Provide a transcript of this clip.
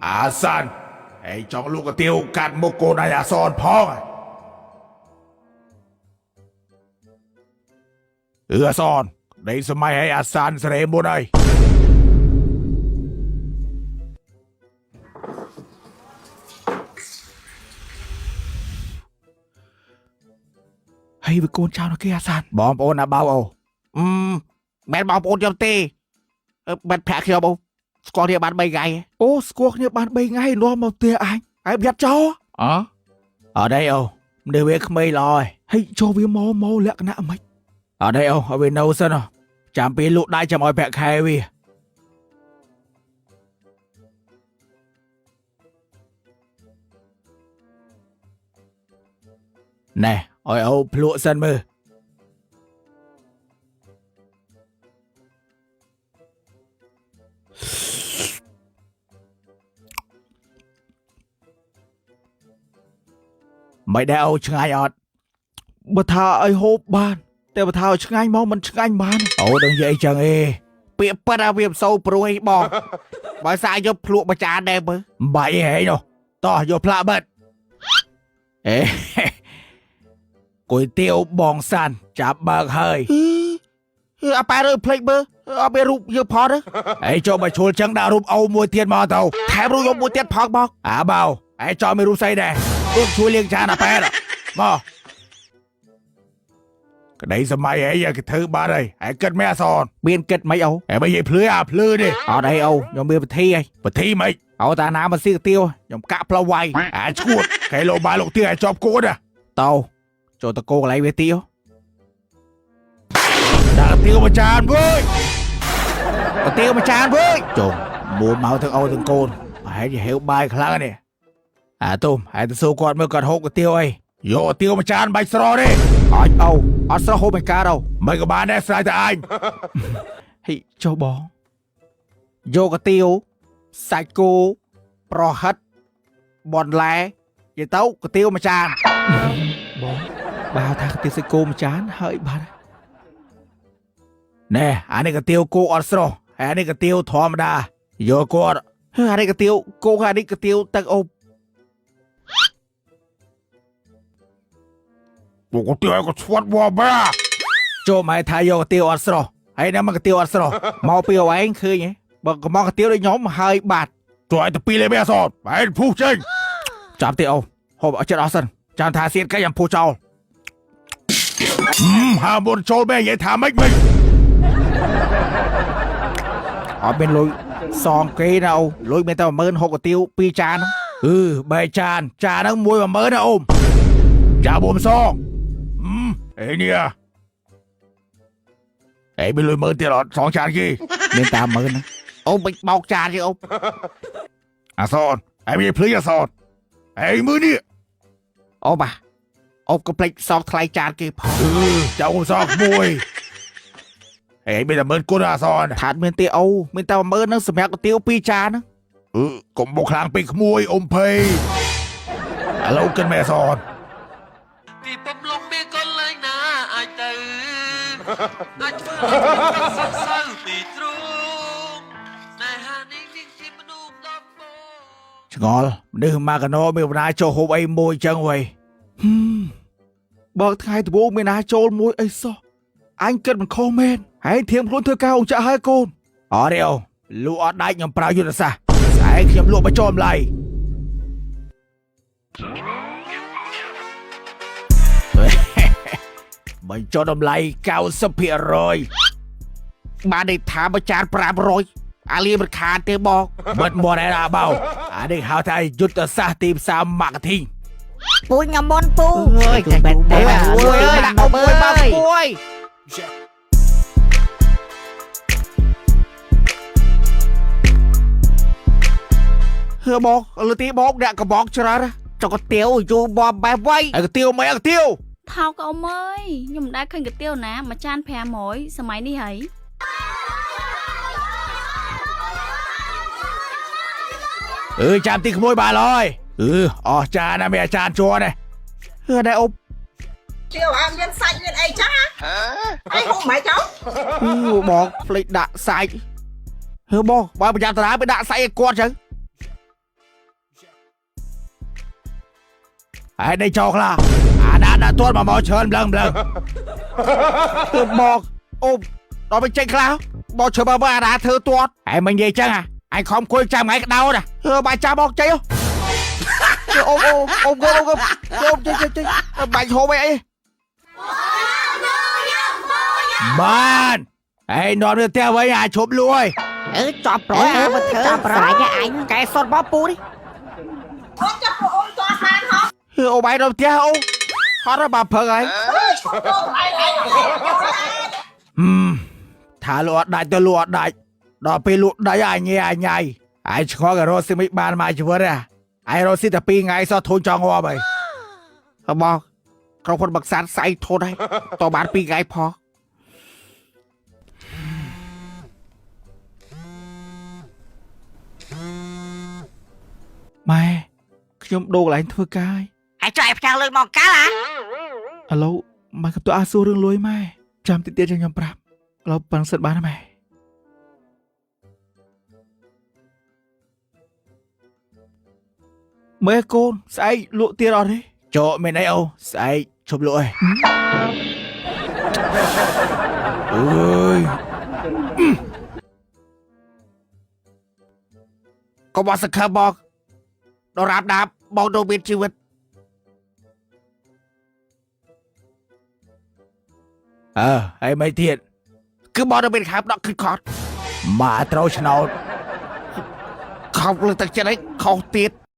អាសានឯងចង់លក់កាទៀវកាត់មុខកូនឯងអាសនផងអឺអាសនដីសម័យឯងអាសានសេរីមុនហើយ ហើយវាកូនចៅនៅគេអាសាន បងប្អូនអាបៅអូ អឺមែនបងប្អូនខ្ញុំទេអឺមិនប្រាក់ខ្ញុំអូស្គាល់គ្នាបាន3ថ្ងៃអូស្គាល់គ្នាបាន3ថ្ងៃនាំមកផ្ទះអញហើយប្រយ័ត្នចោល អអត់ទេអូមនុស្សវាក្មេងល្អហើយ ហើយចូលវាមកមកលក្ខណៈម៉េច អត់ទេអូឲ្យវានៅសិនអូចាំពេលលក់ដៃចាំឲ្យប្រាក់ខែវាណែឲ្យអូភ្លក់សិនមើលមិនដែរអូឆ្ងាយអត់ បើថាឲ្យហូបបាន តែបើថាឲ្យឆ្ងាញ់មកមិនឆ្ងាញ់បាន អូដឹងនិយាយចឹងអេ ពាក្យប៉ិតឲ្យវាមិនសូវព្រួយបង បើសាយកភ្លក់មួយចានដែរមើល មិនបាច់អីហែងនោះតោះយកផ្លាកបិទអេ គុយទាវបងសានចាប់បើកហើយ ហឺអាប៉ែរើភ្លេចមើលអត់មានរូបយើងផងទេ អីចូលមកឈួលចឹងដាក់រូបអូមួយទៀតមកទៅ ថែមរូបយកមួយទៀតផងបង អាបៅអីចោលមានរូបស្អីដែររូបជួយលាងចានអាប៉ែតមកក្តីសម័យអីគេធ្វើបាត់ហើយឯងគិតមែនអសន មានគិតមិនអូ ឯងមិននិយាយភ្លឺអាភ្លឺទេ អត់អីអូខ្ញុំមានវិធីហើយ វិធីម៉េច អូតាណាមកស៊ីកាទៀវខ្ញុំកាក់ផ្លូវវាយ អាឈួតគេលោបាយលោកទៀឲ្យជាប់គូនណា តោចូលតកោកន្លែងវាទៀវ ដាក់ទៀវមួយចានវើយ កាទៀវមួយចានវើយ ចុងមួមកទាំងអូទាំងកូនប្រហែលជាហេវបាយខ្លាំងនេះអាទុំហើយទៅសួរគាត់មើលគាត់ហូបកាទៀវអីយកកាទៀវមួយចានបាច់ស្រទេ អត់អូអត់ស្រស់ហូបមិនកើតអូ មិនក៏បានដែរស្រេចតែអញ ហិចុះបងយកកាទៀវសាច់គោប្រហិតបន្លែនិយាយទៅកាទៀវមួយចានបងបើថាកាទៀវសាច់គោមួយចានហើយបាត់ ណែអានេះកាទៀវគោអត់ស្រស់ហើយអានេះកាទៀវធម្មតាយកគាត់ ហឺអានេះកាទៀវគោអានេះកាទៀវទឹកអូប ពួកកាទៀវឲ្យក៏ឆ្វាត់វបាចូលមកថាយកកាទៀវអត់ស្រស់ហើយណាមកកាទៀវអត់ស្រស់ មកពីអូឯងឃើញហ៎បើកំងកាទៀវដូចខ្ញុំហើយបាត់ ជួយឲ្យទៅពីរលេបអសតបែរភុះចេញ ចាប់ទេអូហូបឲ្យចិត្តអស់សិន ចាំថាសៀតកែយ៉ាងភុះចោលហាមុនចូលបែរនិយាយថាម៉េចវិញ អត់មានលុយសងគេណាអូលុយមានតែ10000ហូបកាទៀវ2ចានហ្នឹង អឺបែចានចានហ្នឹងមួយ10000ណាអ៊ំចាប៊ុំសងអេនេះអេមានលុយមើលទៀតអត់សងចានគេ មានតែ10000ហ្នឹងអូមិនបោកចានទេអូ អាសនអេមានភ្លីអាសនអេមើលនេះ អូបាទអូកុំភ្លេចសងថ្លៃចានគេផង អឺចៅអ៊ំសងមួយអេមានតែមើលគុណអាសន ថាអត់មានទេអូមានតែ10000ហ្នឹងសម្រាប់កាទៀវ2ចានហ្នឹង អឺកុំបុកខ្លាំងពេកក្មួយអ៊ំភ័យឥឡូវកិនមែអាសន ពិភពលោកមានកន្លែងណាអាចទៅអាចធ្វើឲ្យខ្ញុំសោកសៅពីទ្រូងស្នេហានេះនាងជាមនុស្សដំបូង ឆ្ងល់មនុស្សមកកណោមានបណ្ណាចុះហូបអីមួយចឹងវ៉ៃ ហឹមបើកថ្ងៃដំបូងមានណាចូលមួយអីសោះអញគិតមិនខុសមែនហើយធៀមខ្លួនធ្វើការអង្គចាក់ហើយកូន អត់ទេអូលក់អត់ដាច់ខ្ញុំប្រើយុទ្ធសាស្ត្រស្អែកខ្ញុំលក់បញ្ចុះតម្លៃបញ្ចុះតម្លៃ90% បានន័យថាមួយចាន500អាលីមិនខានទេបង បិទមាត់ឯណាបោអានេះហៅថាយុទ្ធសាស្ត្រទីផ្សារ marketing ពូញ៉ាំមុនពូ អើយ ជូនបែប អើ ទេ យអើយដាក់អើយមកមួយហឺបងលើទីបងអ្នកកបងច្រើនណាចុកកាទៀវយូរបបបែបវៃ ឯកាទៀវមិនឯកាទៀវ ថោកអ៊ំអើយខ្ញុំមិនដែលឃើញកាទៀវណាមួយចាន500សម័យនេះហី អឺចាំទីក្មួយបានហើយអឺអស់ចានណាមានអាចារ្យជួនណា ហឺដែរអូ ទៀវអត់មានសាច់មានអីចាអីហូបមិនចោ ហឺបងភ្លេចដាក់សាច់ហឺបងបើប្រយ័ត្នតារាไปដាក់សាច់ឲ្យគាត់ចឹង ហើយដេកចោលខ្លះអាណាដាក់ទាត់មកមកច្រើនម្លឹងម្លឹង គឺបងអូដល់ไปចេញខ្លះបងជួយបើអាណាធ្វើទាត់ ហើយមិននិយាយចឹងអញខំគួយចាំថ្ងៃក្តៅណា ហឺបាយចាំបងចេញអូអូអូអូអូអូចេញចេញចេញបាច់ហូបអី បានហើយនាំទៅផ្ទះវិញអាចឈប់លួយ អឺចប់ប្រយអាបើធ្វើស្រេចអញកែសុតមកពូនេះ អូនចាប់ពួកអូនតបានហ៎ ហឺអូបាយដល់ផ្ទះអូហត់បើព្រឹកហើយ អើឈប់អូនឯងឯង ហឹមថាលក់អត់ដាច់ទៅលក់អត់ដាច់ដល់ពេលលក់ដាច់អញញ៉ៃអញញ៉ៃអញឆ្ងល់ក៏រកស៊ីមិនបានមកជីវិតហ៎អញរកស៊ីតែ2ថ្ងៃសោះធូនចង់ងាប់ហើយ បងក្រុមហ៊ុនបឹកសានស្អែកធន់ហើយតបាន2ថ្ងៃផងម៉ែខ្ញុំដូរកន្លែងធ្វើការហើយ ឯងចុះឯងផ្ញើលុយមកកាលអា ឥឡូវម៉ែកំទោអាសួររឿងលុយម៉ែចាំតិចទៀតចាំខ្ញុំប្រាប់ឥឡូវប៉ិនសិតបានទេម៉ែមើលកូនស្អែកលក់ទៀតអត់ទេ ចូលមានអីអូស្អែកឈប់លក់ហើយអើយ កុំអត់សង្ឃឹមបងដរាបដាបបងនៅមានជីវិត អើហើយមិនទៀត គឺបងនៅមានខាបដកគឺខត់ មកត្រូវឆ្នោត ខំលើកទឹកចិត្តឲ្យខុសទៀត